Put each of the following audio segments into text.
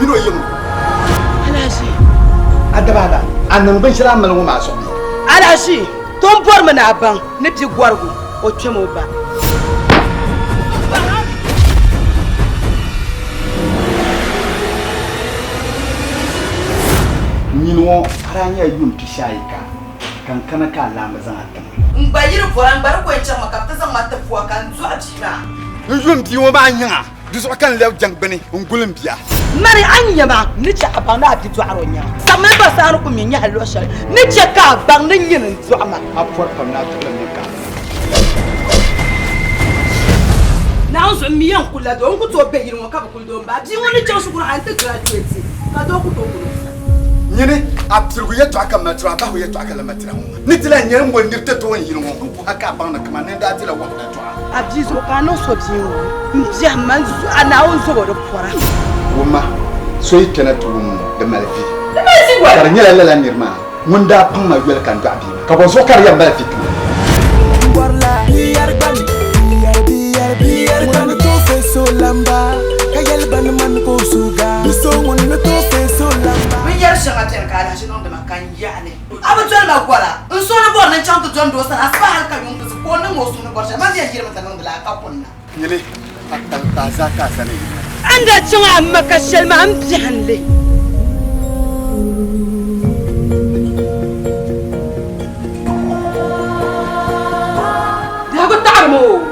mini o yiŋ. Alahachi. A daba ala, a niŋ binshɛli a mali ŋɔ maa zuɣu. Alahachi, to n bɔrimi ni a baŋ ni bia gɔrigu o kpɛm o ba. Nyini ŋɔ a daa nyɛla yuun pishiayika ka n kana ka a laamba zaŋ a ti ma. N gba yi di bɔra, n gba di ko yɛn chaŋ ma ka bɛ ti zaŋ ma ti pua ka n dɔɣi bia maa. N yu m bia ŋɔ maa nyiŋa, di zuɣu ka n lɛbi jɛŋgbini n-guli m bia. Mani, a ni nya maa, n ni chɛ a baŋ ni a bia dɔɣir o nyaŋa. Sabimi ba saa ni ku mi nyahi luɣ shɛli ni chɛ ka a baŋ ni nyini n-dɔɣi ma. A pɔri pam ni a tuɣilim mini ka a niŋ. Naawuni zuɣu m mi yɛn kulila doo, n ku tooi be yili ŋɔ ka bi kuli doo m-ba. Bia ŋɔ ni chaŋ shikuru hal nti graduate ka doo ku tooi kuli o sani. Nyini, a piligu yɛtɔɣa ka mali tira, a bahigu yɛtɔɣa ka lan mali tira ŋɔ. Ni ti lahi nyɛ n-ŋɔ nir tɛtooi n yili ŋɔ, n ku ha ka a baŋ ni kaman ni n daa dila wahala dɔɣa. A bia zuɣu ka a niŋ so bia ŋɔ, m biɛhim ma, a Naawuni zobo di pɔra. Wumma, so yi kpɛna ti wum di mali vi. Di mali vi wali. Ka di nyɛla lala nir maa ŋun daa paŋ ma yoli ka n dɔɣi bia maa. Ka bɔ zuɣu ka di yɛn mali vi ti ma? Binyɛr shɛŋa beni ka alahichi niŋdi ma ka n yaɣi li. A bi doli ma gɔra, n suhu ni bɔri ni n chaŋ ti dɔndi o sani asiba hal ka yuŋ ti zi ka o niŋ o suhu ni bɔri shɛli, man yɛn yirimi ti niŋdi la ka kunna. Nyini, a taŋkpaɣu zaa ka a zani yi ni. A ni daa chaŋ a ma ka shɛli maa, m biɛhim li. Biɛhigu taɣirimi o.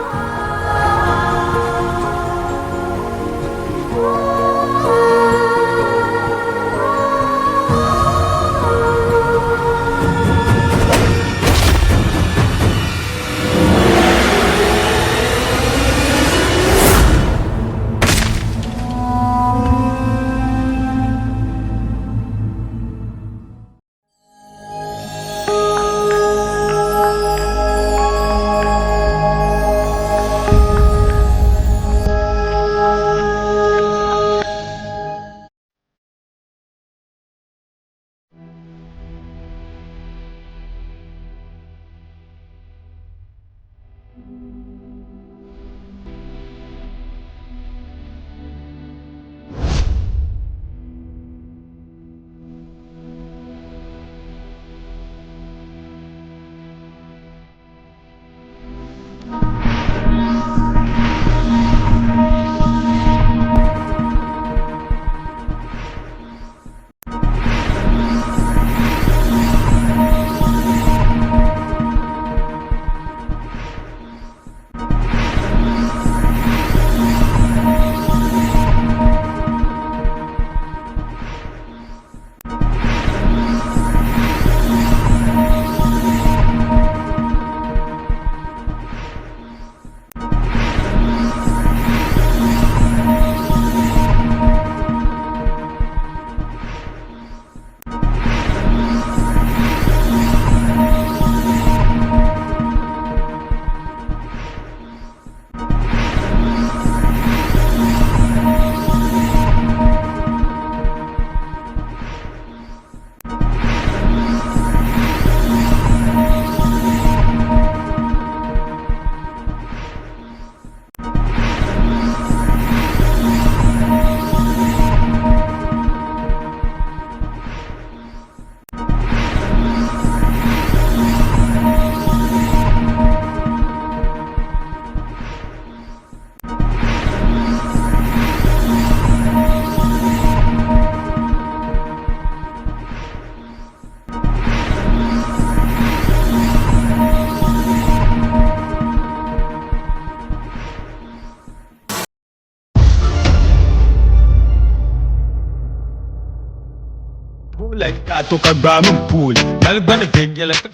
Like a to ka gbaai min pool mali gbani viɛnyɛla ka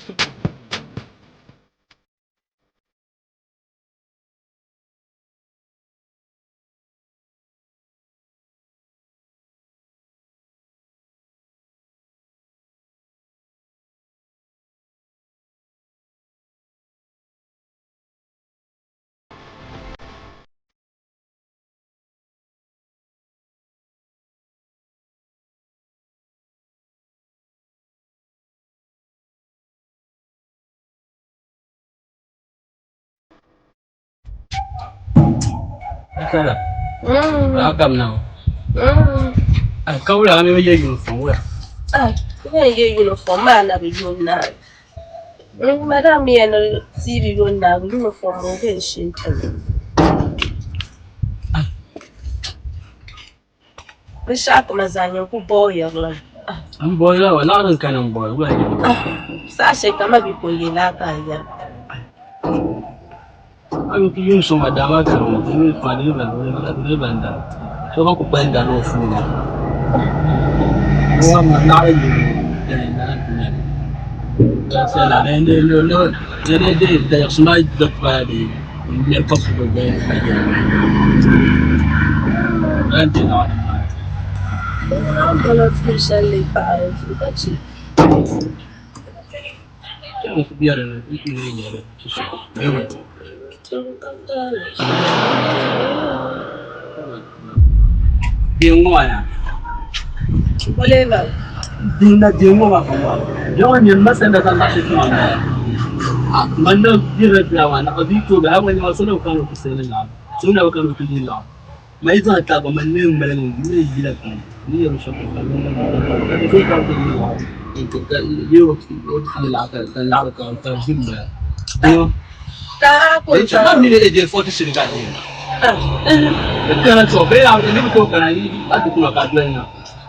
How come now? Ai ka wula a mi bi ye uniform wula? Ai, n yɛn ye uniform maa na bi yooi naai. Madam mi yɛn ni TV yooi naai uniform ŋɔ bɛ n shee kpɛma. Binshɛɣu ti ma zaa nyɛ n ku booyirili mi. N booyila wa naɣ din kani n booyi wula n-nyɛ li? Saha shɛli ka ma bi ku ye laa ka a yɛli. A mi ku yuun so ma daa maa ka ŋɔ mi fa niriba n daa so ka ku kpahim dari o fuuni ŋɔ ma naɣila yi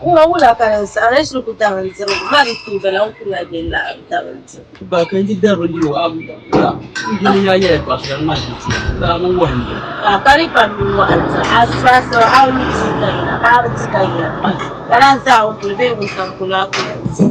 Ŋɔ wula ka din saɣi ni shiri ku daŋ n-dirigu maa di tooi bala n kuli lahi be laɣim daŋ n-diri. Ka di pa mi waɣa n-diri a sɔɣisiri a ni di ka yina ka a bi di ka yina ka lahi zaɣ o puli bee wuntaŋ polo a ku yɛn di.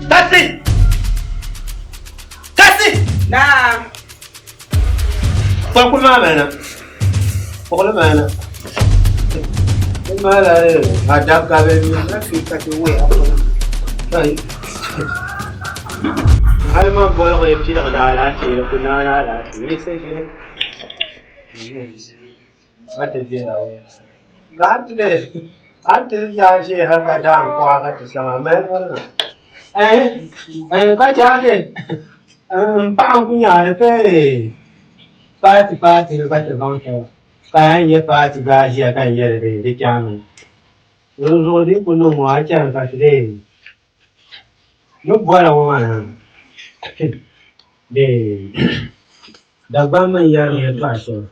Taxi! Taxi! Naam. Kpakuli maa mali na. Kpuɣili mali na. Di mali la a dab ka bɛ Na fi ka ti wuhi a polo. Hali man boligi piligi di alaafee di ku naani alaafee ni sa shɛli. A ti viɛla o. A ti a ti zaashee hali ka daam kɔɣa ka ti sama mali ŋɔ na. Eh, ka chaake n paɣa n ku nyaani feeri paati paati ni ka ti baŋ shɛba ka yan nyɛ paati gba ʒiya ka n yɛli di di chaŋmi. Dinzuɣu di ku niŋ ŋɔ a chani ka ti dee ni bɔla ŋɔ maa na dee Dagbaŋ mini yɛri yɛltɔɣa shɛli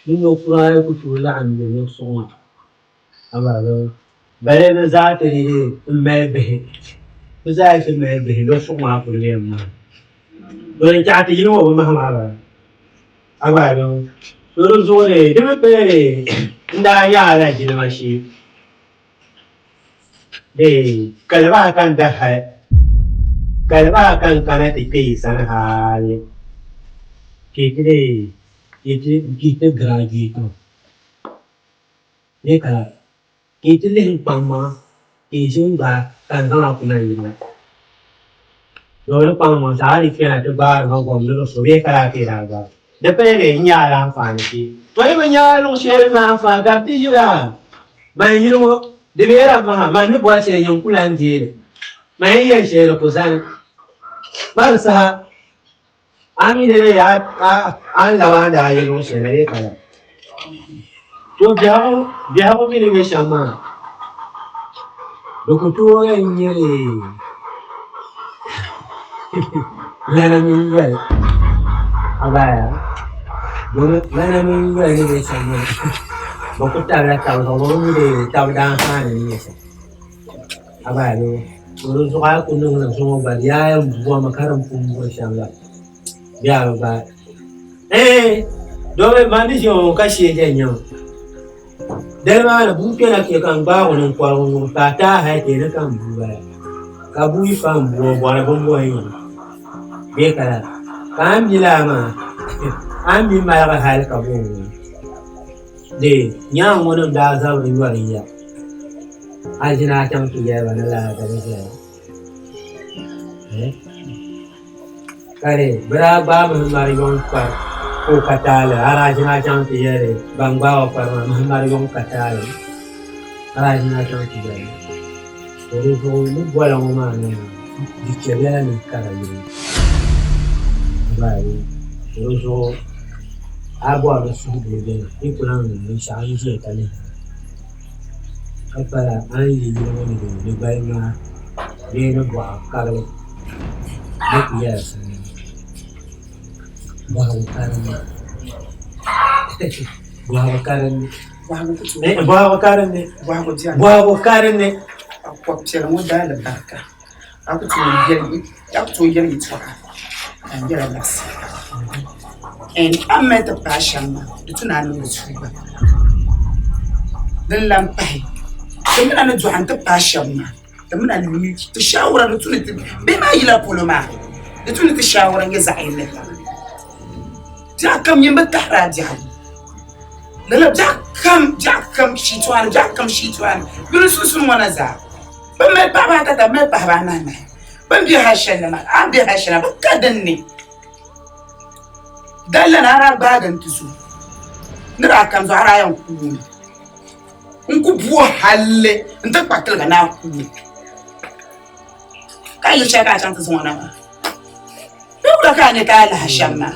ni nokura yi ku tooi laɣim be niŋsuɣu ŋɔ amaa bɛ bɛ zaa ti mali bihi bɛ zaa yi ti mali bihi luɣusuɣu maa kuli lɛmi maa doli n-chaɣi ti yili ŋɔ bi mahi maa bala amaa to di zuɣu di mi pili n daa yaala jilima shee Kali maa ka n da hali, kali maa ka n kana ti kpe yi sani hali ka yi ti yi ti graduate o bee ka yi ti lihi n kpaŋ maŋa ka yi ʒi n-gbaai ka n zaŋ a kuna yili la. Doo ni kpaŋ maŋ a ni kpɛna ti gbaari ma gom ni luɣ so bee ka laa ka yi daa gbaai. Di pali ni n nya alaanfaani shee. To yi bi nya luɣ shɛli ni anfaani ka di ti yila, man yili ŋɔ, di bela maha, man ni bɔri shɛli nyin ku lan deei li. Man yi yɛli shɛli di ku zani. Gba di saha, a mi ni leei a ni labi a ni daa yi luɣ shɛli la bee ka la. To biɛhigu mi ni nyɛ shɛm maa, di ku tooi yɛn nyɛ li lana mini yoli abaya domi lana mini yoli ni nyɛ shɛm maa bɛ ku tabila taba zuɣu bɛ bi mi di taba daanfaani ni nyɛ shɛm abaya to di zuɣu a yi ku niŋ zuŋɔ gba di yaa yɛn bɔmi ka din pun bɔri shɛm la bee a bi gbaai Eeh domi man ni ʒiya ŋɔ ka shee je n-nyɛ ma. Dali maa ni bua kpɛna kpe ka n gbaag o ni n kɔrigi ŋɔ ka a taai hali ti ni ka n bua bala ka bua yi fa m bua o bɔri bimbɔŋ n-nyɛ ma bee ka lala ka a ni mi lala maa a ni mi maligi hali ka bua ŋɔ dee nyaŋ ŋɔ nim daa zabiri nyɔri yiya a ʒini a chaŋ ti yɛli ba ni lala ka bɛ ʒiya. Kari bɛ daa gbaai Muhammadu Yɔŋ kpari ka o ka taali a daa ʒini a chaŋ ti yɛli ban gbaai o kpari maa Muhammadu Yɔŋ ka taali a daa ʒini a chaŋ ti yɛli to di zuɣu ni bɔla ŋɔ maa ni di chɛ lala ni kara yuli to di zuɣu a bɔri ni suhudoo beni yi ku lahi niŋ binshɛɣu n-ʒiya ka lihira ka pala a ni yi yili ŋɔ ni di gbali ŋmaa bee ni bɔɣu karili ni ku yɛla shɛm bɔhigu ka dinni bɔhigu ka dinni bɔhigu ka dinni bɔhigu ka dinni A kɔbu piɛla ŋɔ daa alibarika a ku tooi yɛli yɛltɔɣa ka n yɛla laɣisi a ni mali ti paai shɛm maa di tu ni a niŋdi tuuba din lahi pahi ti mina ni dɔɣi n-ti paai shɛm maa ti mina ni ti shaawara di tu ni ti bihi maa yila polo maa di tu ni ti shaawara nyɛ zaɣ yini biɛɣu kam nyin bi tahiri a biɛhigu lala biɛɣu kam biɛɣu kam shitɔɣani biɛɣu kam shitɔɣani bɛ ni sunsuuni ŋɔ na zaa bɛ mali paɣaba ata ka bɛ mali paɣaba anahi nahi bɛ ni be hali shɛli ni maa a ni be hali shɛli maa bɛ ka din ni Dalila ni a daa gbaagi n ti zo ni daa kam zuɣu a daa yɛn kuumi n ku bo halli n ti kpa tiliga ni a kuumi ka yi shɛli ka a chaŋ ti zaŋ o na maa bee wula ka a nya ka a lahi shɛm maa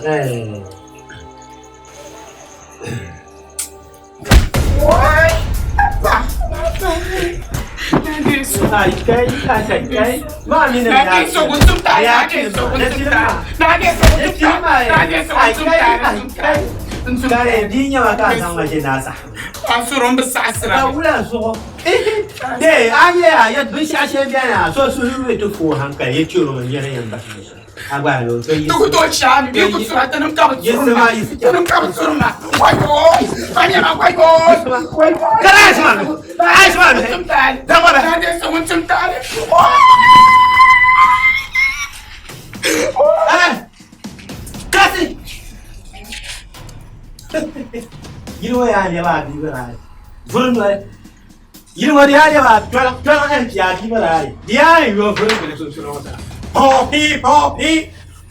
Yili ŋɔ di yaa lɛbi a tɔliŋ tɔliŋ ɛn ti a bia bala ayi di yaa n yo vuri gili sunsuuni ŋɔ zaa pɔɔ pii pɔɔ pii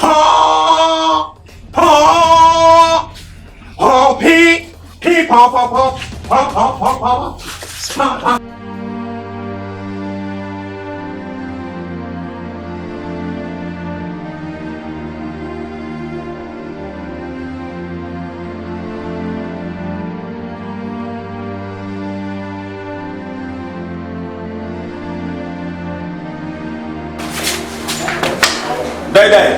pɔɔ pɔɔ pɔɔ pii pii pɔɔ pɔɔ pɔɔ pɔɔ pɔɔ pɔɔ pɔɔ pɔɔ pɔɔ. Dai dai.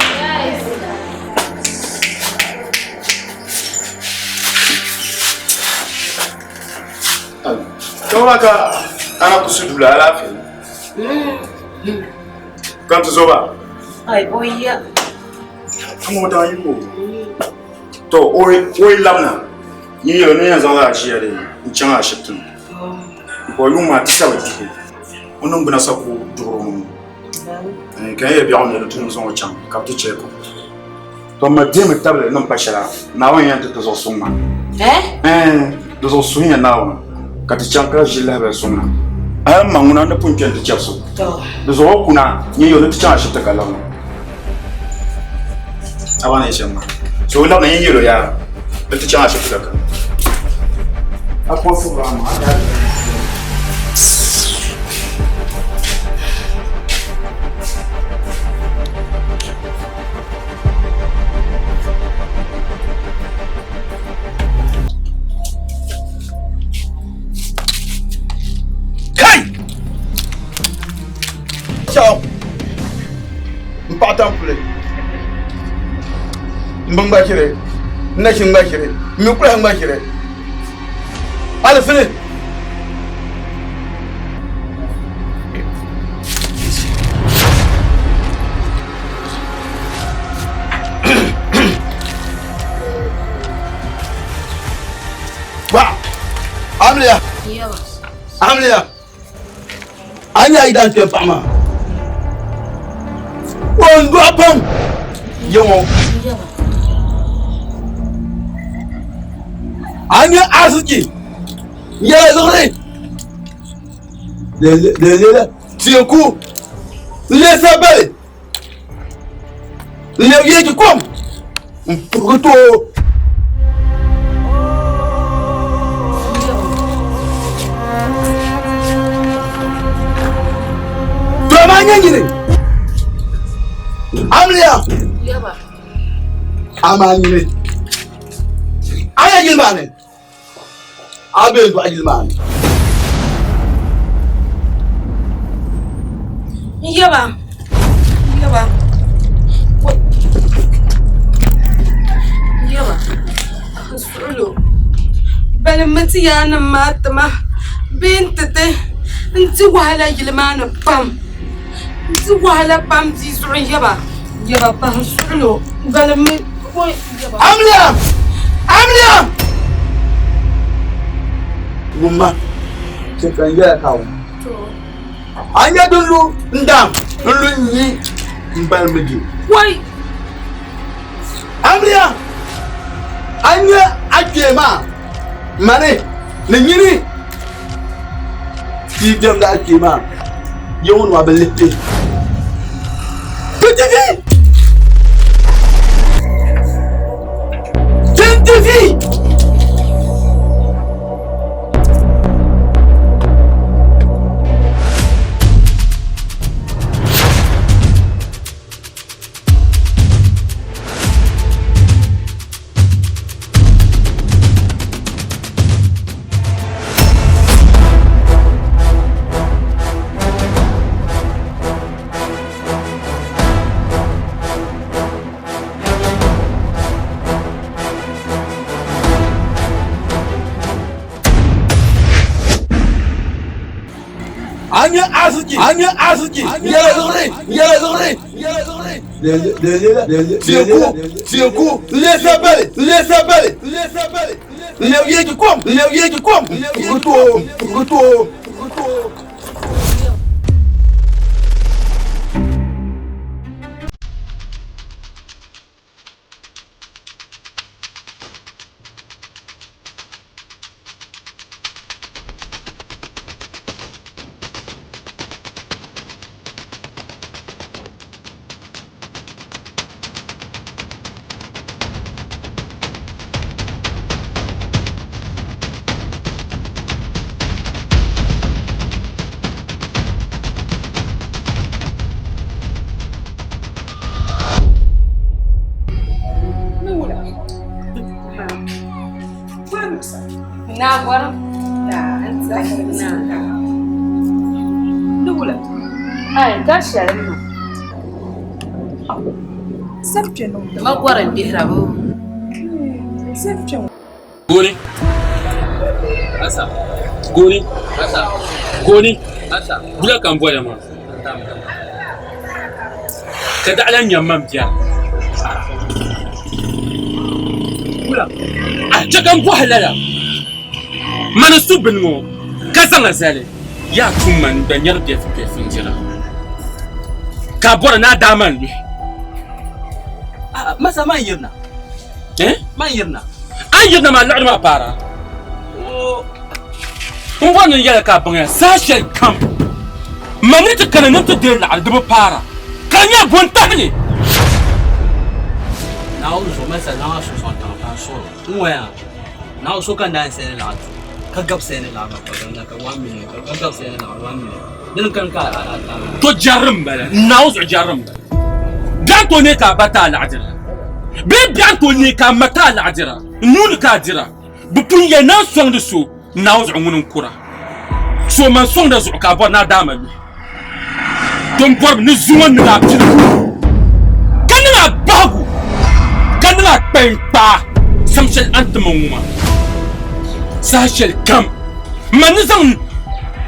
Kawla ka ana kusu dula alaafee. Kan ti zoba. Ai boya. Amo daa yi ko. To o yi labina n yi yɛli ni yɛn zaŋla a ʒiya dee n chaŋ ashibiti ni ka o yuŋ maa ti shɛba dihi o niŋgbuna sa ku duɣiri o mi ka n yɛli biɛɣu ni di tu ni zaŋ o chaŋ ka bɛ ti check o. To ma dihimi tabili ni n pa shɛli Naawuni yɛn ti ti zuɣu suŋ maa. Ɛɛn di zuɣu suhinya Naawuni ka ti chaŋ ka ʒi lahibali suŋ na. Hali m ma ŋuna ni pun kpe nti chɛbisi o. Di zuɣu o kuna nyɛ yo ni ti chaŋ ashibiti ka labina. A ba ni yɛ shɛm maa. So o labina yin yɛl o yaa ni ti chaŋ ashibiti ka kana. A kɔŋ fubira maa a daa Kai! Ciao! N paɣa tampuli n bin gba ʒiri n nachin gba ʒiri n mi kulahi gba ʒiri alifini Ba! Amliya! Amliya! A nya yi daan kpɛm paɣa maa. O n dɔɣi pam ya ŋɔ. A nya arziki yɛla liɣiri lele teeku n-leei sabali. N lɛbi yeeji kom n puhigi ti o. To amaa nyɛ nyini amiliya amaa nyini a yɛ yili maa ni a bɛ dɔɣi yili maa ni. N yaba n yaba n yaba n suɣulo balimi ti yaannim maa tima bee n ti ti n di wahala yili maa ni pam n di wahala pam bia zuɣu n yaba n yaba pahi n suɣulo balimi Amiliya! Amiliya! Wumma, chɛ ka n yɛla ka wum. A nya din lu n daŋ n lu n yi m balimbi di. Wai! Amiliya! A nya a kpee maa mani ni nyini ti diɛmdi a kpee maa ya ŋɔ maa bi lihi ti. Ti ti vi! Ti ti vi! An yi arziki, an yi arziki, yɛlɛ zuɣuri, yɛlɛ zuɣuri, yɛlɛ zuɣuri. Teeku, teeku, lesa bali, lesa bali, lesa bali. Lɛbi yeeji kom, lɛbi yeeji kom. Puguto, puguto, puguto. Naa gɔrim. Ai, ka shɛli n-niŋ. Ma gɔrim dihira boo. Goni. Asa. Goni. Asa. Goni. Asa. Bula ka n boya maa. Ka daɣila nyam man biɛri. Bula. Ah, chɛ ka n bɔhi lala. Mani su bini ŋɔ ka zaŋ a zali. Yaa tum ma n gba nyari biɛfi biɛfi n dira. Ka a bɔri ni a daa man luhi. Ah, masa man yirina. Eh? Man yirina. A yirina maa liɣiri maa paara. N bɔri ni n yɛli ka a baŋya saha shɛli kam ma ni ti kana ni n ti deei laɣiri di bi paara ka di nyɛ bo n-tahili. Naawuni zuɣu masa zaŋ a suhu sɔŋ tiŋa ka a suhiri o. N waya Naawuni so ka naan sali laɣiri ti ka gabi sali ni laɣiri ka gabi na ka 1 million ka gabi sali ni laɣiri 1 million dini kani ka a To jɛrili m-bala Naawuni zuɣu jɛrili m-bala. Biɛɣu n-tooi neei ka a ba ti a laɣidira bee biɛɣu n-tooi neei ka a ma ti a laɣidira n nuu ni ka a dira. Bɛ pun yɛli ni a ni sɔŋdi so Naawuni zuɣu ŋuni n-kura. So man sɔŋda zuɣu ka a bɔri ni a daa ma luhi. To m bɔrimi ni zuŋɔ niŋ a piligu ka niŋ a bahigu ka niŋ a kpɛŋkpaa sam shɛli a ni ti ma ŋɔ maa. Saha shɛli kam man ni zaŋ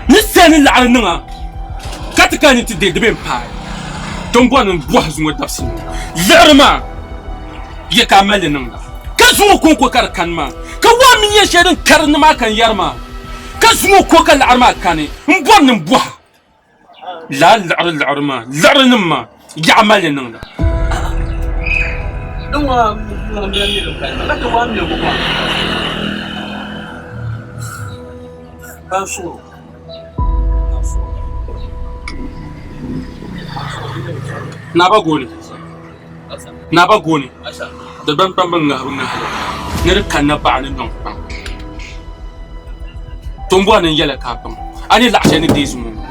ni sani laɣiri niŋ a ka ti kana ni ti deei di bee m-paai. To m bɔri ni m bɔhi zuŋɔ dabisili ŋɔ liɣiri maa ya ka a mali li niŋda ka zuŋɔ kɔŋko ka di kani maa ka waa mi nyɛ shɛli din karindi maa ka n yɛri maa ka zuŋɔ ko ka laɣiri maa kani m bɔri ni m bɔha lala liɣiri liɣiri maa liɣiri nim maa ya a mali li niŋda. Naa ba gooni. Naa ba gooni, Dagbaŋ kpamba ŋahibu ŋahili ni di kanna baɣa ni nɔŋ kpaŋ. To m bɔri ni n yɛli ka a baŋ a ni laɣ shɛli ni deei zuŋɔ ŋɔ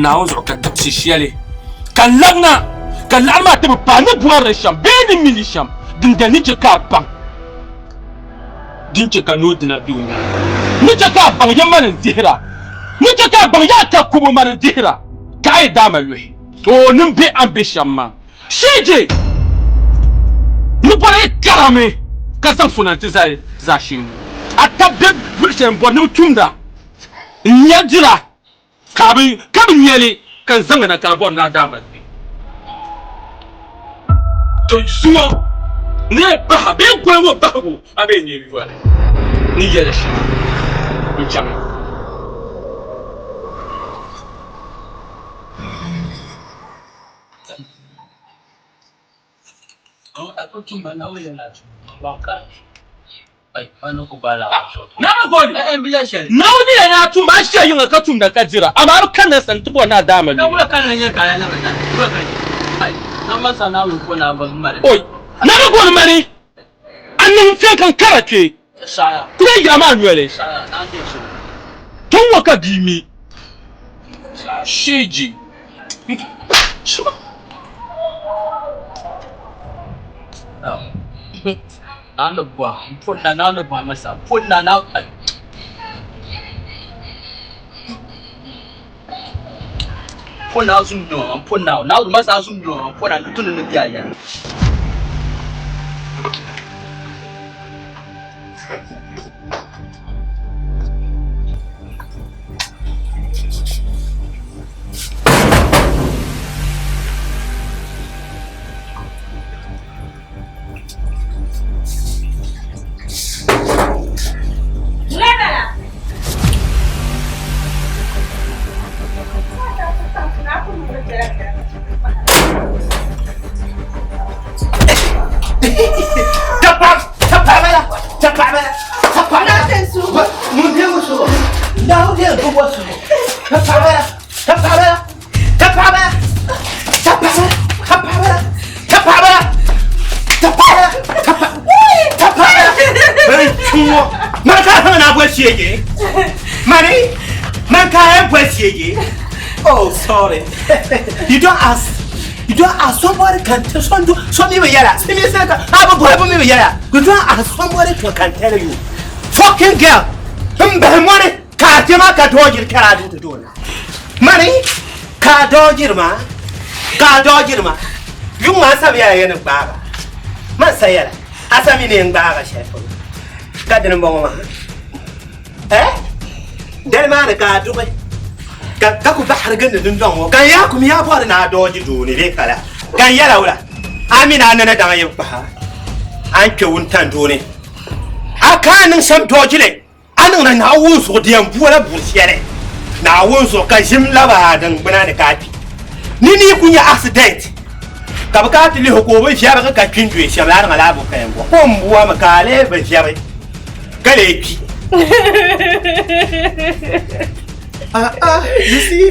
Naawuni zuɣu ka dabisi shɛli ka n labina ka laɣiri maa ti bi paai ni bɔri li shɛm bee ni mi li shɛm, dindali ni chɛ ka a baŋ din chɛ ka noo dina be o nyaaŋa, ni chɛ ka a baŋ ya mani n-dihira, ni chɛ ka a baŋ ya ka kubo mani n-dihira ka a yi daama luhi. Oo ni m be a ni be shɛm maa. Sheje! Ni bɔri yi karimi ka zaŋ so na nti zali zaashee ŋɔ. A tab be luɣ shɛli m-bɔri ni bɛ tumda n-nya dira ka bɛ ka bi nya li ka n zaŋ a na ka a bɔri ni a daa mali bɛ. To zuŋɔ ni yi bahi bee goli ŋɔ bahigu a bee n-nyɛ yoli ni yɛli shɛm n-chaŋ. Naawuni yɛn a tum a shia yiŋa ka tumda ka dira, amaa a bi kanna sani ti bɔri ni a daama lu. Oi! Naawuni gooni mani a niŋ n ka n kara kpe, ku lahi yaai maa noli. Tɔŋ ŋɔ ka bia mi. Sheeji. Oh, sorry. You don't ask. You don't ask somebody can tell some do some people yala. See me say I have a boy me yala. You don't ask somebody to can tell you. Fucking girl. Mbe money ka tema ka dojir kara du to do na. Money ka dojir ma. Ka dojir ma. Yung ma sam ya yana baba. Man sayala. Asami ne ngba ga shefo. Ka din bongo ma. Eh? Del ma ka du ka ka ku bahar gindi dundɔŋ ŋɔ ka ya kum ya bɔri ni a dooji duu ni bee kala ka n yɛla wula a mini a nana daŋ yi kpaha a ni kpe wuntaŋ duu ni a ka a niŋ shɛm doojili a niŋda Naawuni zuɣu di yɛn boola buri shɛli Naawuni zuɣu ka ʒim labi a dingbuna ni ka a kpi ni ni yi ku nya accident ka bɛ kana ti lihi o ka o bi ʒɛbigi ka kpi n-dooi shɛm la a niŋ laa bo ka yɛn bɔ ka o ni boami ka a lee bi ʒɛbi ka lee kpi. You see?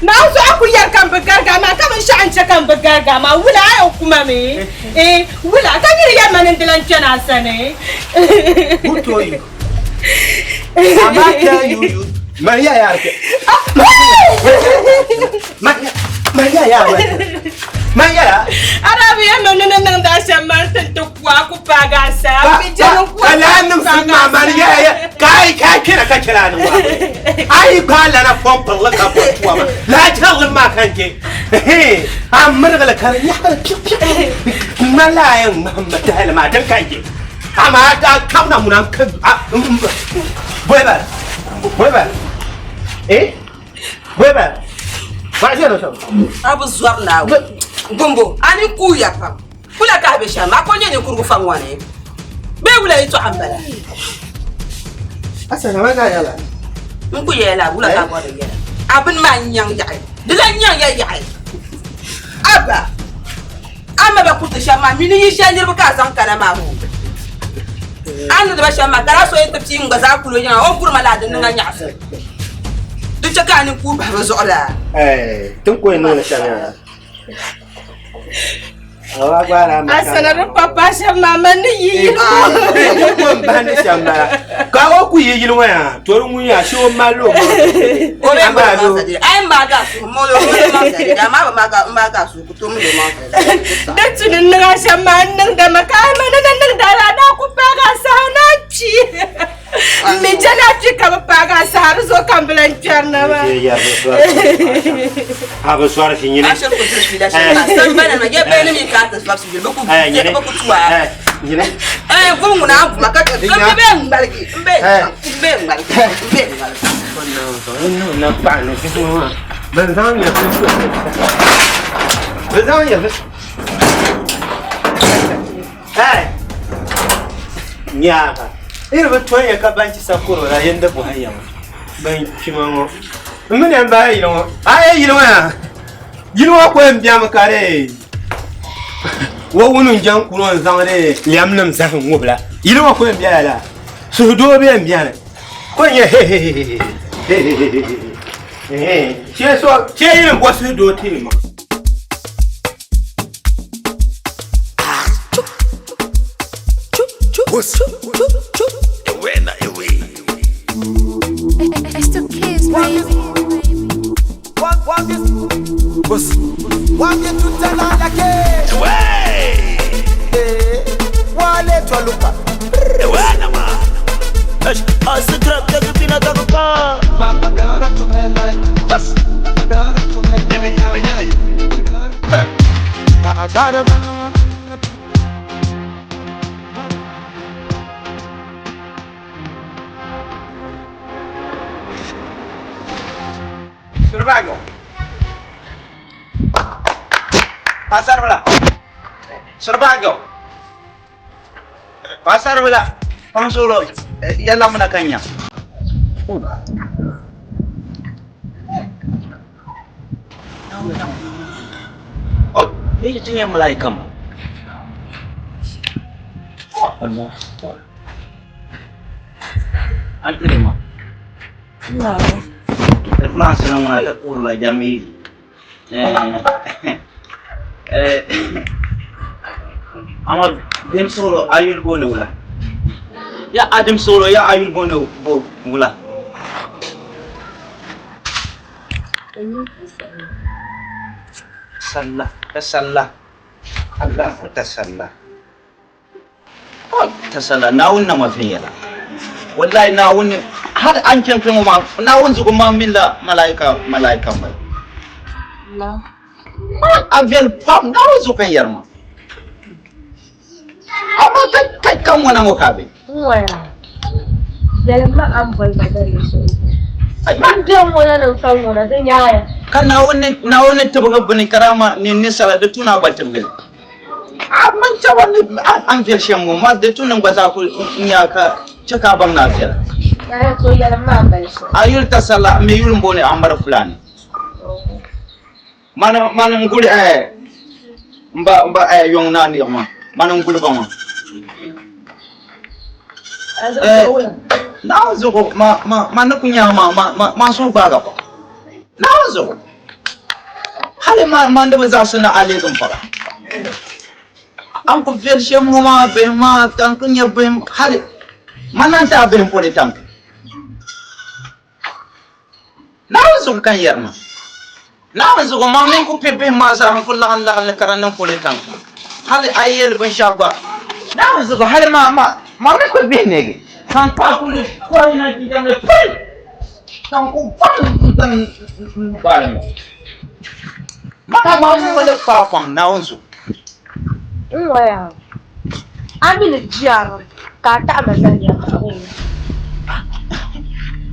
Naa zuɣu ku yɛri ka n bi garigi amaa ka binshɛɣu n-chɛ ka n bi garigi amaa wula a yɛn kuma mi? Eh, wula ka niri yɛri ma ni n di lan kpɛna a sani? Who told you? Am I tell you you? Maria ya ke. Maria Maria ya. Maria ya. Arabi ya no ni niŋdi a shɛm maa n-ti ti ku a ku paagi a saa. A bi je ni ku a Ka laa niŋ si ma Maria ya ka ai ka kpɛna ka chɛla a ni wa. Ai gba lana fɔn pirili ka bɔ tuwa ma. Laa chɛrili maa ka n je. A mirigili ka di nyaɣiri piɣ piɣ. Ŋmani la a yɛn ŋmahim ma tahali maa din ka n je. Amaa a kabina ŋuna n ka bɔi ba bɔi ba eh bɔi ba ba ʒe no shɛm. A bi zɔri Naawuni gumbo a ni kuuya pam kula ka a be shɛm a ko nyɛ ninkurigu fa ŋɔ ni bee wula yɛtɔɣa m-bala? Asana ma ka yɛla. N ku yɛla wula ka a bɔri yɛla a bini maa n-nyaŋ yaɣi di lan nyaŋ ya yaɣi Abba a ma ba kuriti shɛm maa mi ni yi shɛli niriba ka a zaŋ kana maa hoo a ni niŋdi ba shɛm maa ka daa so yɛn ti pii n gba zaa kuli o yiŋa o ni guri ma laa di niŋ a nyaɣisim di chɛ ka a nini kuui bahi bɛ zuɣu laa. Ti ni ku yɛn niŋli shɛm yaa. A sana di pa paɣa shɛba maa man ni yi yili ŋɔ. Ko n bahi ni shɛm bala ka o ku yi yili ŋɔ yaa to di ŋun yaa shee o mali o O bɛ maa maŋ sa dira. Ai maa ga su mo lo maŋ sa dira. Ma ba ma ga ma ga su ku to mi lo maŋ sa dira. Di tu ni niŋ a shɛm maa n niŋda ma ka a ma ni ni niŋda la na ku paagi a saha na kpi. N mi je na kpi ka bi paagi a saha di zuɣu ka n bi lan kpɛri na maa. A bi sɔri fi nyini. A shɛli ku diri fiila shɛli maa. Sambana ma yɛ bɛni mi ka ti sɔri fi bi ku bi ku tuwa. Nyini. Eh vum ŋuna a vuma ka n bɛ ŋmaligi n bɛ n bɛ ŋmaligi n bɛ ŋmaligi. Na paɣa ni bihi ŋɔ maa bɛ zaŋ ya bɛ zaŋ ya Hey! Nyaaga iri bi tonya ka banchi sakoro la yindi buhi ya ŋɔ ban kpima ŋɔ n mi ni bahi yili ŋɔ a ye yili ŋɔ ya yili ŋɔ ko n biɛmi ka di wo wuni n jɛn kuro n zaŋ di lɛm nim zahim ŋubila yili ŋɔ ko n biɛla la suhudoo bɛ n biɛni ko n nyɛ hehehehe chɛ so chɛ yili n bɔ suhudoo ti ma. It's the kids, baby. Surbago. Pasar bala. Surbago. Pasar bala. Pansolo yalla muna kanya. Oh, me ce mala'ikan ma? Allah. An tire ma. Ma assalamu alaikum la jami. Eh eh Amar dem solo ayul bone wula. Ya Adam solo ya ayul bone bo wula. Sallah ta sallah. Allah ta sallah. Ta sallah nawun na mafi yala. Wallahi nawun har an kyan kan ma nawun zugu ma milla malaika malaika mai. La. A vel pam nawun zugu kan yarma. Amma kai kai kan wannan ko kabe. Waya. Yalma an bol ba dare so. An biyan wani nan kan wani zan yaya. Kan nawun nawun tabga bani karama ni ni sala da tuna ba tabga. Amma ta wani an vel shem ma da tunan ba za ku nya ka cika ban na vel. Ya to yalma an bal so. Ayul ta sallah me yul mbone amar fulani. Mana mana nguli eh mba mba eh yong na ni ma mana nguli ba ma. Eh na zo ma ma ma na kunya ma ma ma ma so ba ga ba. Na zo. Hale ma ma nda za su na ale zan fara. An ku fel shem ma be ma tan kunya be hale mana ta be pole tank. Na zo kan yarma. Na zo ma min ku pepe ma za ku la la la karan nan pole tank. Hale ayel ban shagwa. Na zo hale ma ma ma me ko be nege. Kan pa ku le ko ina ji dan le pole. Tan ku pan tan ba le. Ma ma mu wala fa fa na zo. Waya. Aminu jiyar ka ta mazan ya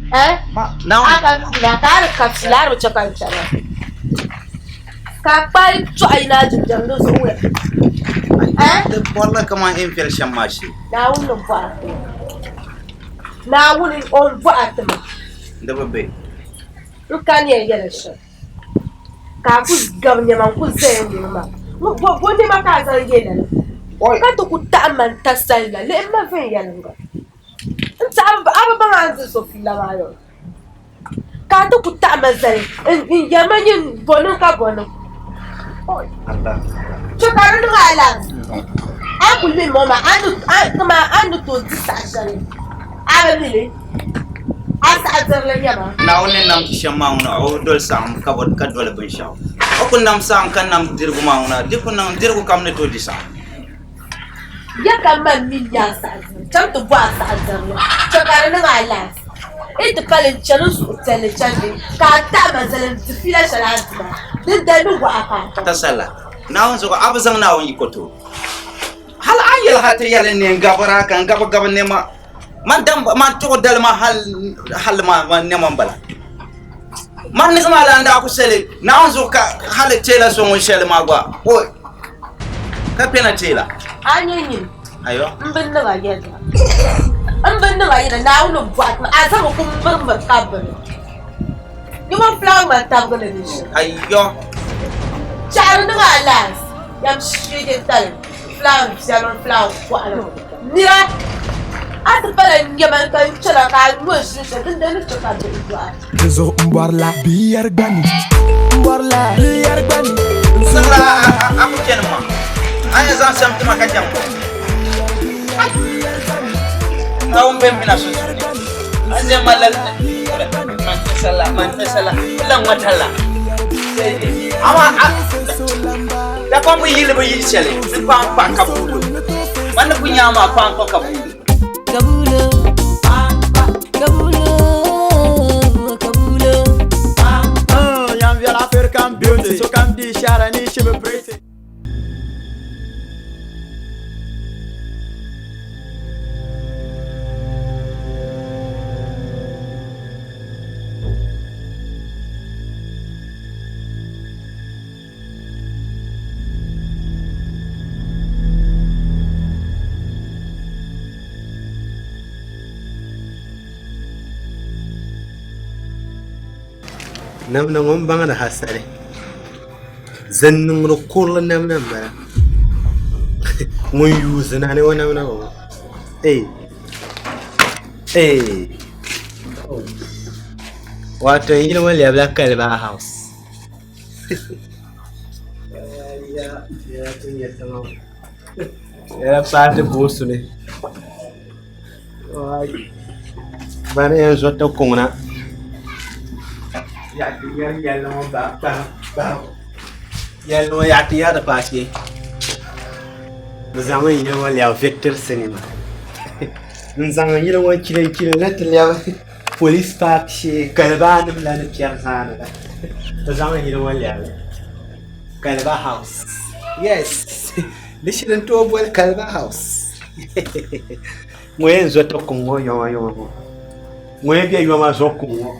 Eh? Na Aka na ka ri kapsilar wuce kan tsara. Ka kpari tɔɣi na jinjam do zuɣu wɛ. Eh? Da walla kama in fel shem ma shi. Na wuni bɔɣa ti ma. Na wuni o bɔɣa ti ma. Da ba be. N ka ni yɛn yɛli shɛm. Ka a ku gabi nɛma n ku zaya yuli maa. Bo bo nɛma ka a zaŋ yɛ lala. Ka ti ku taɣi ma n ta salila lihi ma viɛnyɛliŋga. N taɣi a bi baŋ a ni diri so fiila maa yɔ. Ka a ti ku taɣi ma zali n yɛli ma nyin bɔ niŋ ka bɔ niŋ. Allah. Chɛ ka di niŋ alaafee. A yi kuli mi ŋɔ maa, kaman a ni tooi di saha shɛli a bi mi li, a saha dirili nyɛma. Naawuni ni nam ti shɛm maa ŋuna o doli saɣim ka doli binshɛɣu. O ku nam saɣim ka nam dirigu maa ŋuna di ku niŋ dirigu kam ni tooi di saɣim. Ya ka man mi nya a saha dirili, chaŋ ti bɔ a saha dirili, chɛ ka di niŋ alaafee. Yi ti pali n-chani n suhupiɛlli chandi, ka a taɣi ma zali n-di fiila shɛli a ni di maa, dindali ni waɣa ka a Ta sala, Naawuni zuɣu a bi zaŋ Naawuni yiko ti o. Hal a ni yɛli ha ti yɛli ni n gabira ka n gabigabi nɛma, man dam man tuɣi dali ma hal hal ma man nɛma m-bala. Man niŋ ma la n daa ku shɛli Naawuni zuɣu ka hal teela so ŋun shɛli maa gba o ka kpɛna teela. A nyɛ nyini. Ayo. M bi niŋ a yɛda. M bi niŋ a yɛda Naawuni bɔɣi ti ma a zaŋmi ku mirimiri ka bini. Nyuma fulaawar ŋmani tabigi ni di ʒim. Ayo. Chaɣiri niŋ a laas yam sheegi tali fulaawar viɛlim fulaawar kɔɣili nira a ti pala nyɛma ka n chana ka a nyo ʒim shɛli dindali ni chɛ ka bihi dɔɣi. Di zuɣu m bɔrila bia yɛri gba ni m bɔrila bia yɛri gba ni n Sala a ku chani ma a yɛn zaŋ shɛm tima ka chani Naawuni bɛ mina sunsuuni a ʒe ma la man sala man sala la ŋma tala ama a da kpam bi yili bi yili shɛli ni kpaŋ kpa ka buulo man ni ku nyaa maa kpaŋ kpa ka buulo Kabulo, kabulo, kabulo. Young girl African beauty, so come di shara ni she be pretty. Namda ŋɔ n baŋdi hasali Zin niŋdi kurili namda n bala ŋun yuui zina ni o namda ŋɔ wato yili ŋɔ lɛbila kaliba house Yɛla paati boosu ni bani yɛn zo ti kuŋ na yɛlli ŋɔ yaɣa ti yɛri di paashee bi zaŋmi yili ŋɔ lɛbi victory cinema n zaŋ yili ŋɔ chili chili ni ti lɛbi police park shee kaliba nim la ni kpɛri zaani la bi zaŋ yili ŋɔ lɛbi kaliba house yes di shiri n tooi boli kaliba house ŋɔ yɛn zo ti kuŋ ŋɔ yoma yoma ŋɔ ŋɔ yɛn bɛ yoma zo kuŋ ŋɔ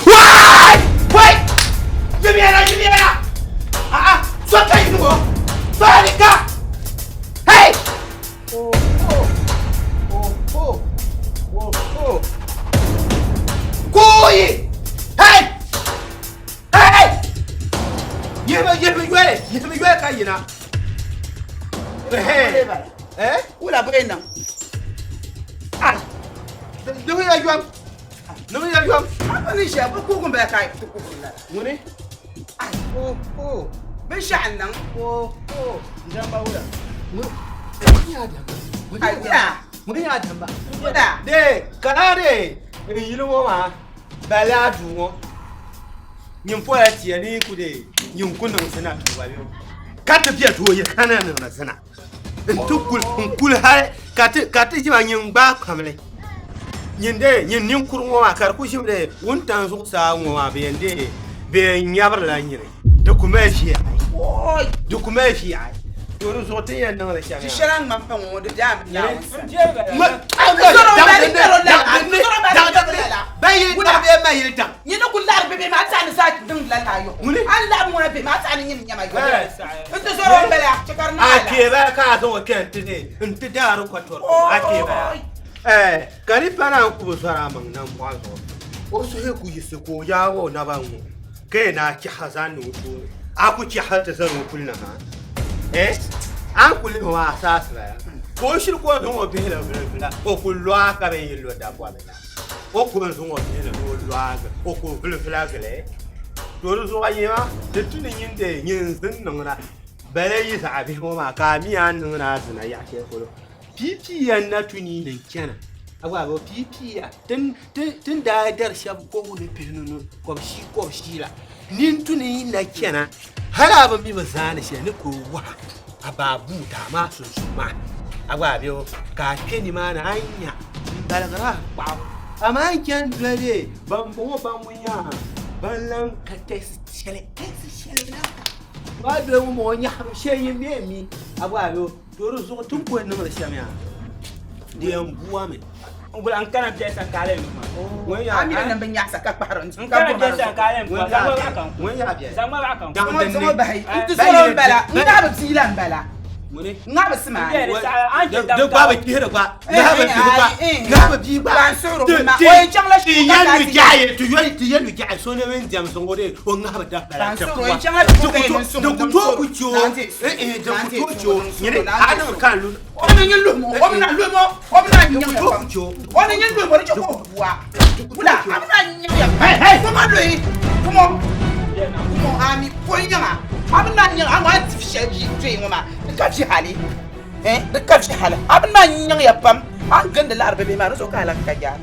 Wai! Wai! Jimiana, Jimiana! Ah ah, so ka yi ŋɔ. Barika! Hey! Oh, oh, oh, oh, oh, oh. Kuyi! Hey! Hey! Yihimi, yihimi yoli, yihimi yoli ka yina. Hey! Eh? Wula bɛ niŋ. Ah! Niŋ ya yom. Niŋ ya yom. A ni ʒiya bi kuugi bala ka ti kuhiri lala. Ŋuni? Ah! Oh, oh. Binshɛɣu n niŋ. Oh, oh. N-damba wula. Ŋuni yaa damba. Wula. De kana de n yili ŋɔ maa bali a duu ŋɔ nyin pola tia ni ku de nyin ku niŋ zina tuuba bɛ ka ti bɛ doo yi kana niŋdi zina n ti kuli n kuli hali ka ti ka ti ʒima nyin gbaai kpamli nyin de nyin ninkuri ŋɔ maa ka di ku ʒimi de wuntaŋ zuɣusaa ŋɔ maa bɛ yɛn de bɛ yɛn nyabirila nyini di ku mali ʒiya di ku mali ʒiya to di zuɣu ti ni yɛn niŋli shɛm Ti shɛli a ni ŋmani pa ŋɔ di daa Naawuni sani. Nyini ku laɣiri bibihi maa a ni saa niŋdi la laa yɔɣu. A ni laɣim ŋuna bihi maa a ni nyini nyɛma yɔɣu. N ti zɔri o m-bala chɛ ka di niŋ a a laa. kpee bala ka a zaŋ o kpɛ n ti daari kɔtɔri a kpee bala ka di pa naan ku bi zɔri a maŋ nambɔɣu zuɣu o suhu ku yiɣisi ka o yaagi o naba ŋ-ŋɔ ka yɛn naan chɛhi zaŋ niŋ o tooni a ku chɛhi ti zani o puli na maa eh a ni ku lihi o maa a saasi bala ka o shiri ka o zaŋ o bihi la vilivila o ku lo a ka bɛ yi lo dabɔbi la o ku zaŋ o bihi la ni o lo a o ku vilivila gili. To di zuɣu a yɛma di tu ni nyin dee nyin zin niŋda bala yi zaɣ bihi ŋɔ maa ka a mi a ni niŋdi a zina yaɣ shɛli polo. Piipiiya n-na tu ni yi ni chana. A gba bi piipiiya ti ni daa dari shɛba kɔbigu ni pihinu ni kɔbishii kɔbishii la ni n-tu ni yi na chana hal a bi mi bi zaani shɛli ni ka o waha a baai buu daa maa sunsuuni maa. A gba bi ka a kpe nimaani a ni nya m-baligiri a kpaɣu. Amaa n chani doli dee bambɔŋɔ ban ŋun nya ban lan ka tɛsi shɛli tɛsi shɛli lan ka. A doli ŋumbɔŋɔ nyahibu shɛli yin bee mi a gba bi To di zuɣu ti ni kuli niŋdi shɛm yaa di yɛn buami. N gula n kana biɛsa ka a leen ŋun yaa A mi ni bi nyaɣisa ka kpahiri n N kana biɛsa ka a leen ŋun yaa ŋun yaa biɛsa zaŋ ma baɣa kan Zaŋ bahi n ti sɔrɔ n bala n ŋahi bi bia la n bala ŋuni n ŋahi bi simaani di gba bi kpihiri gba ŋahi bi bia gba ŋahi bi bia gba Ka n suhiri o ma o yɛn chaŋla ti shikuru ka yɛn lu ti jaɣi ti yɛn ti yɛn lu jaɣi so ni mini diɛm zuŋ o de o ŋahi bi dabba la Ka n suhiri o yɛn chaŋla shikuru ka yɛn niŋ suŋ di ku tooi ku chɛ o di ku tooi chɛ o nyini a niŋ ka n lu O ni nyin luhi mo o bi na luhi mo o bi na nyaŋ ya pam o ni nyin luhi mo di chɛ ka o bua wula a bi na nyaŋ ya pam kuma luhi kumo kumo a mi ko nyaŋa a bi na nyaŋ a ŋɔ a dibi shɛli ʒi doyi ŋɔ maa di ka vi hali eh di ka vi hali a bi na nyaŋ ya pam a ni gindi laɣiri bibihi maa di zuɣu ka a lahi ka yaa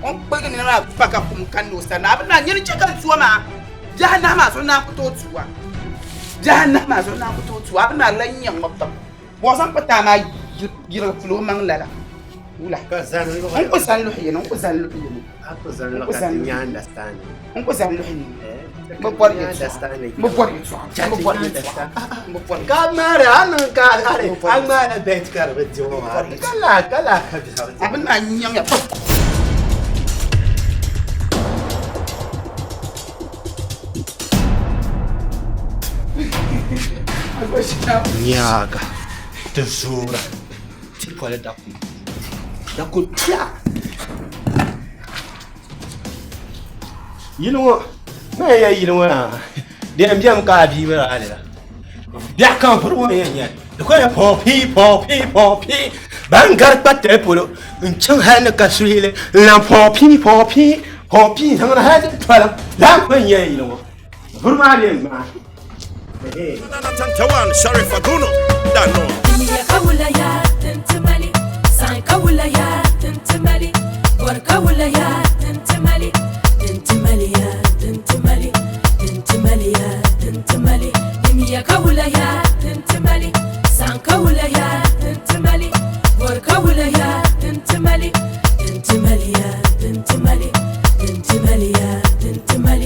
o ni kpuligi nina maa pa ka kum kanna o sani a bi na nyini chɛ ka n tuo maa bihi anahi maa zuɣu naan ku tooi tuwa bihi anahi maa zuɣu naan ku tooi tuwa a bi na lan nyaŋ ma pam bɔ zaŋ kpa taa maa yirigi puli o maŋ lala wula n ku zani luhi yini n ku zani luhi yini n ku zani luhi yini n ku zani luhi yini bi bɔri yɛltɔɣa bi bɔri yɛltɔɣa bi bɔri yɛltɔɣa bi bɔri ka ŋmaari a niŋ ka a ŋmaara bɛt ka di bi di o maa ka laa ka laa ka biɛɣu a bi naan nyaŋ ya pam. Nyaaga ti zoora ti poli dakum dakum tuya yili ŋɔ ma yɛn yili ŋɔ yaa di yɛn bɛmi ka a bia bala la biɛɣu kam vuri ŋɔ yɛn nyɛli di ku yɛn pɔpi pɔpi pɔpi ban gari kpa tali polo n chaŋ hali ni ka suhili n lahi pɔpi pɔpi pɔpi n zaŋdi hali ti tolim laa n ku yɛn nyɛ yili ŋɔ vuri maa bɛ ŋmaa. Sharif Aguno, Dano.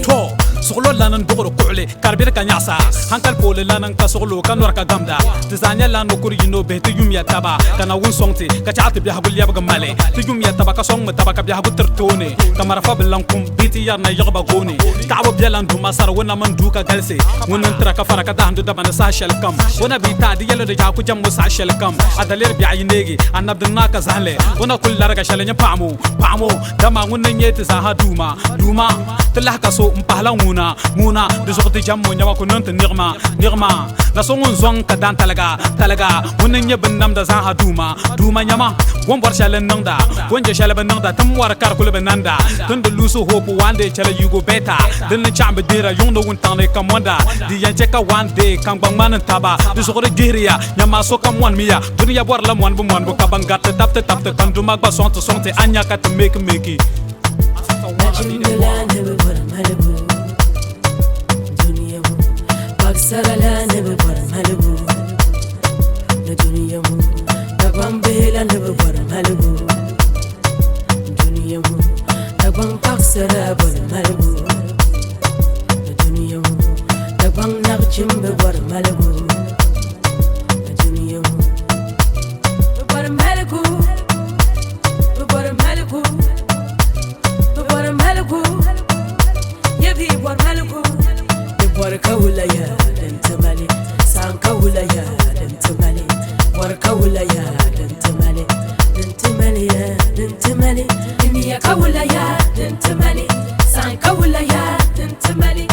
To suɣulo lana n duɣuri kuɣuli ka di beri ka nyaɣasa hankali pooli lana n ka suɣulo ka nɔri ka gamda ti zaa nyɛla nukuri yino bihi ti yumiya taba ka Naawuni sɔŋ ti ka chaɣ ti biɛhigu lɛbigi mali ti yumiya taba ka sɔŋmi taba ka biɛhigu tiri tooni ka marafa bi lan kum bee ti yɛrina yiɣiba gooni taɣibu biɛla n duuma sari o nam n duu ka galisi ŋuni n tira ka fara ka dahindi daba ni saha shɛli kam o na bi taai di yɛli di yaɣa ku jɛmbu saha shɛli kam a daliri biɛɣu yi neegi a nabdi naa ka zahili o na kuli lariga shɛli nyɛ paɣimu paɣimu dama ŋuni n nyɛ ti zaaha duuma duuma ti lahi ka so n pahila ŋuna ŋuna di zuɣu ti jɛmbu nyɛma ku niŋ ti niɣima niɣima na so ŋun zɔŋ ka dan taliga taliga ŋuni n nyɛ binnamda zaaha duuma duuma nyɛma o ni bɔri shɛli n niŋda o ni je shɛli bi niŋda ti mɔri ka di kuli bi nanda tin di luusi hope one day chɛli you go better din ni chaɣim bi gbihira yuŋ ni wuntaŋ ni ka monda di yɛn chɛ ka one day ka n gba ŋmani n taba di zuɣu di gbihiriya nyɛma sokam mɔnimiya duniya bɔrila mɔnibu mɔnibu ka ban gariti tabiti tabiti ka n duma gba sɔŋ ti sɔŋ ti a ni nya ka ti meeki meeki. Nachimbila ni bi bɔri malibu dunia ŋɔ paɣasara la ni bi bɔri malibu ni dunia ŋɔ Dagbaŋ bihi la ni bi bɔri malibu dunia ŋɔ Dagbaŋ paɣasara bɔri malibu ni dunia ŋɔ Dagbaŋ nachimbi bɔri malibu ni dunia ŋɔ bi bɔri maligu bi bɔri maligu bi bɔri maligu yɛ bi bɔri maligu bi bɔri ka wula ya din ti mali san ka wula ya din ti mali bɔri ka wula ya din ti mali din ti mali ya din ti mali dimiya ka wula ya din ti mali san ka wula ya din ti mali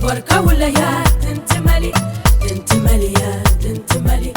bɔri ka wula ya din ti mali din ti mali ya din ti mali.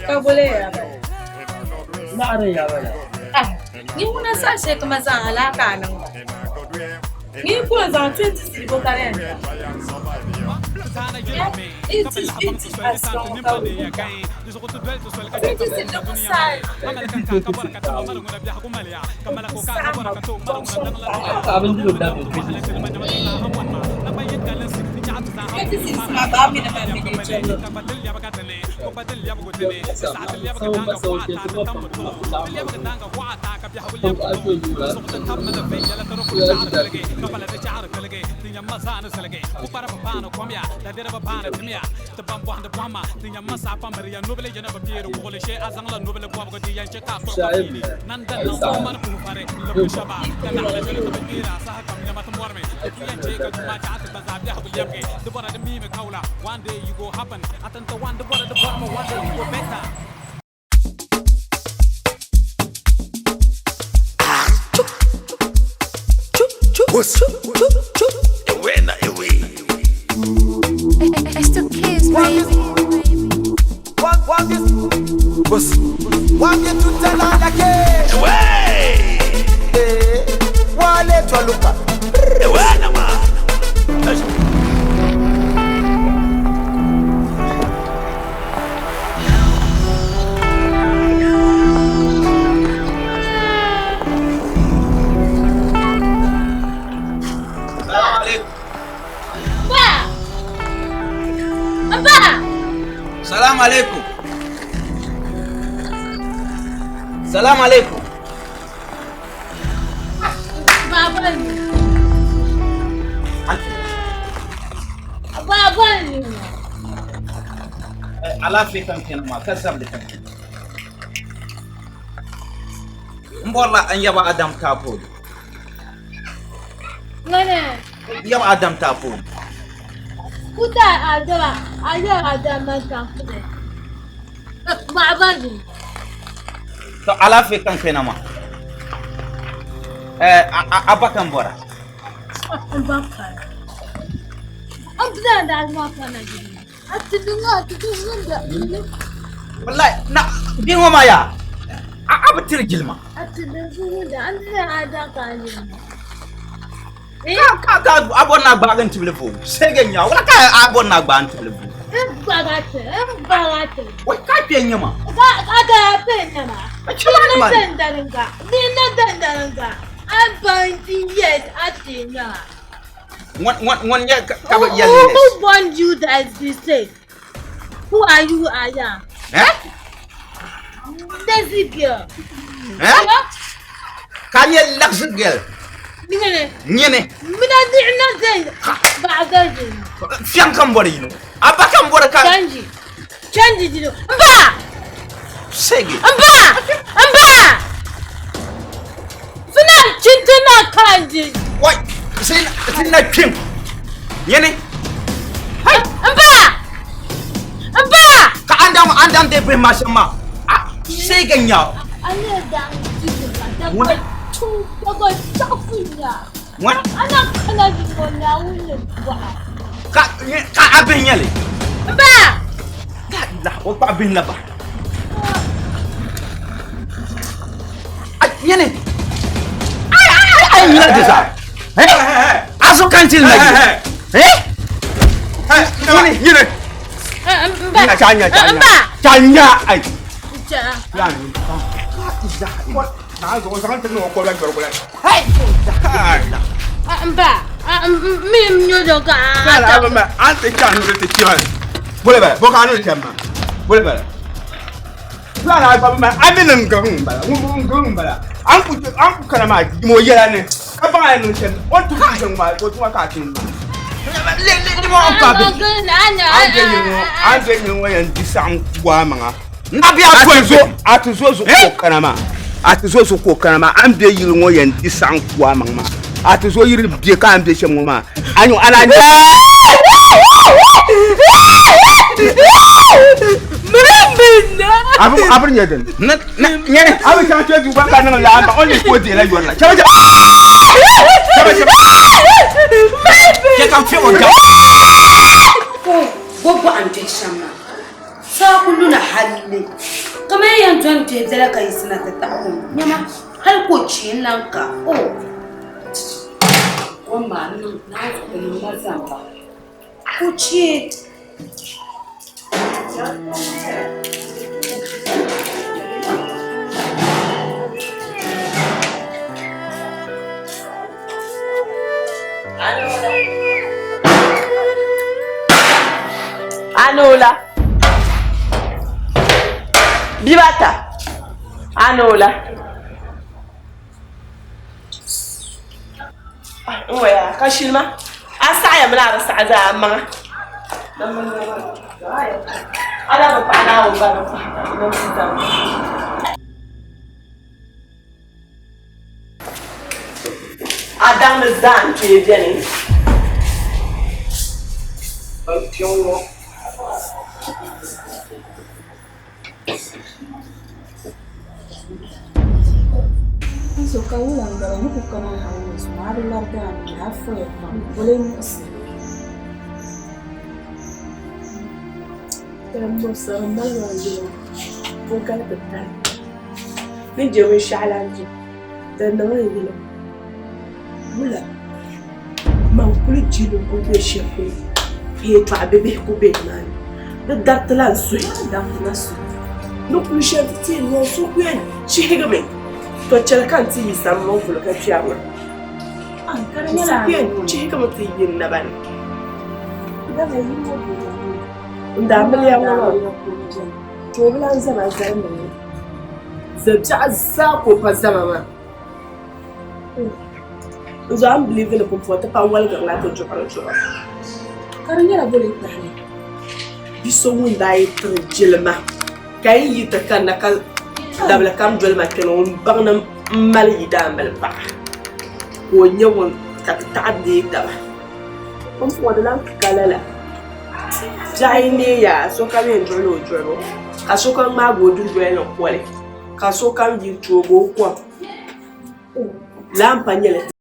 Ka boli ya ba? Ah, ni ŋuna saha shɛli ka ma zaŋ alaaka a niŋ ba. Ni ku n zaŋ 20 cedi bo ka di yɛn ta. It is it is as long ka ku ta. 20 cedi di ku saai. Ku saai ma junction Ka bindirigu dabili 20 cedi. 20 cedi maa baa mi ni ma mi ni chɛli. It's the kids, baby. Ba! Ba! Salamu alaikum. Salamu alaikum. Baba ne. Baba ne. Alaafee kam kpɛna maa ka zabili kam kpɛna. N bɔrila n yaba Adam taapooli. Ŋane. Yaba Adam taapooli. Kuta adaba ayaba adama taapooli. Baba ne. To alaafee kam kpɛna maa. Eh, a ba kam bɔra. N ba kara. N bila da alma kana gidi. A ti dinga a ti dinga da. Wallahi na bin ŋɔ maa yaa. A bi tiri jilima. A ti dinga da an bila ada ka ni. Ka ka a bɔri na gbaagi n tibili fo. Sege nya wala ka a bɔri na gbaagi n tibili fo. N gbaga te, n gbaga te. Wai ka kpe n nyɛ ma. Ka ka ka pe nyɛ ma. Chima Ni ni. dandaringa. Ni na dandaringa. A ban ti yes a ti nyɛ ma. Ŋun ŋun ŋun nyɛ ka bi yɛli Who yes. who born you that is the same? Who are you, Aya? Eh? Lazy girl. Eh? Ka nyɛ lazy girl. Nyene. Nyene. Mina di na zai. Ba ga ji. Fiyan kan bɔri yino. A ba kan bɔri ka. Canji. Canji jino. Mba! Sege. Mba! Mba! Suna cintuna kanji. Wai, sai sai na kpin. Nyene. Hai. Mba! Mba! Ka an dam an dam de bi ma shɛm maa. A sege nya. Ana da da Wani. tu daga tafiya. Wani. Ana kana jino na wuni ba. Ka ka a bihi nyɛli. Mba! La ilaha o kpaɣa bihi la ba. A nyene. Ai ai ai nyina de sa. Eh? A so kan til na gi. Eh? Nyene nyene. Mba! Cha nya cha nya. Mba! Cha nya ai. Cha. Ya ni. Na zo zaŋ ti niŋ o kɔbila jɔrigu la. Mba! Mi nyo do ka. Lala a bɛ an ti chaŋ ni ti chɛma. Bole bala, bɔ ka a ni chɛm maa. Bole bala. Lala a ba a mi niŋ gaŋ n bala, ŋun gaŋ n bala. An ku an ku kana maa mo yɛla ni ka baŋ a ni niŋ shɛm o ni tum shɛm maa o tuma ka a tum maa. Le le le mo pa bi. An bɛ yili ŋɔ an bɛ yili ŋɔ yɛn di saɣim waa maŋa. Na bi a to zo a ti zo zuɣu ka o kana maa. A ti zo zuɣu ka o kana maa an bɛ yili ŋɔ yɛn di saɣim waa maŋ maa. A ti zo yiri bɛ ka an bɛ shɛm ŋɔ maa. A nyu ana Abu abu nyɛ din. Na na nyɛ abu chaŋ kpɛ duu gba ka niŋ laa ba o ni ko deela yɔri la. Chaba chaba. Chaba chaba. Chɛ ka n fiɛb o daŋ. Bo bɔɣu n-duhi shɛm maa, saa ku luna halli. Kaman yi yɛn dɔni duhi biɛla ka yiɣisina ti taɣi kum nɛma, hal ka o chi n-lan ka o. Kom maa niŋ Naawuni di niŋ ma zamba ka o chi. Anola. Bibata. Anola. N waya ka shilima a saɣaya mini a bi saɣa zaa maŋa a daa bi paɣa Naawuni gba bi paɣa. A daŋ ni zaa n-kpee beni. N-so ka wula m-bala ni ku kana hal ni zuŋɔ a bi larigi a noli a foya pam o lee muɣisi. O kali ti tali ni je binshɛɣu la n-je di niŋ li yili wula man kuli jili n kuli be shɛli polo ka yɛltɔɣa bibihi kuli be nimaani di daritila n suhi ni kuli shɛli ti ti yɛn niŋ so ku yɛn chihigimi to chɛli ka n ti yi sani ŋɔ polo ka kpɛri na so ku yɛn chihigimi ti yi n naba ni n daamiliya ŋɔ maa to o bi lan zama zali mi ni zabiɛɣu zaa ka o pa zama maa n zuɣu a ni biliivi ni pumpɔŋɔ ti pa waligirila ti duɣuri zuɣu Ka di nyɛla boli n-tahili. Bi so ŋun daa yi tiri jilima ka yi yi ti kanna ka dabili kam doli ma kpɛna ŋun baŋ ni m mali yidaambili paɣa ka o nyɛ ŋun ka ti taɣi deei taba. Pumpɔŋɔ di lan ka lala. Biɛɣu yi neei yaa sokam yɛn duɣila o duɣibu ka sokam ŋmaagi o dundoli ni koli ka sokam yi n-toogi o kom. Lala m-pa nyɛli.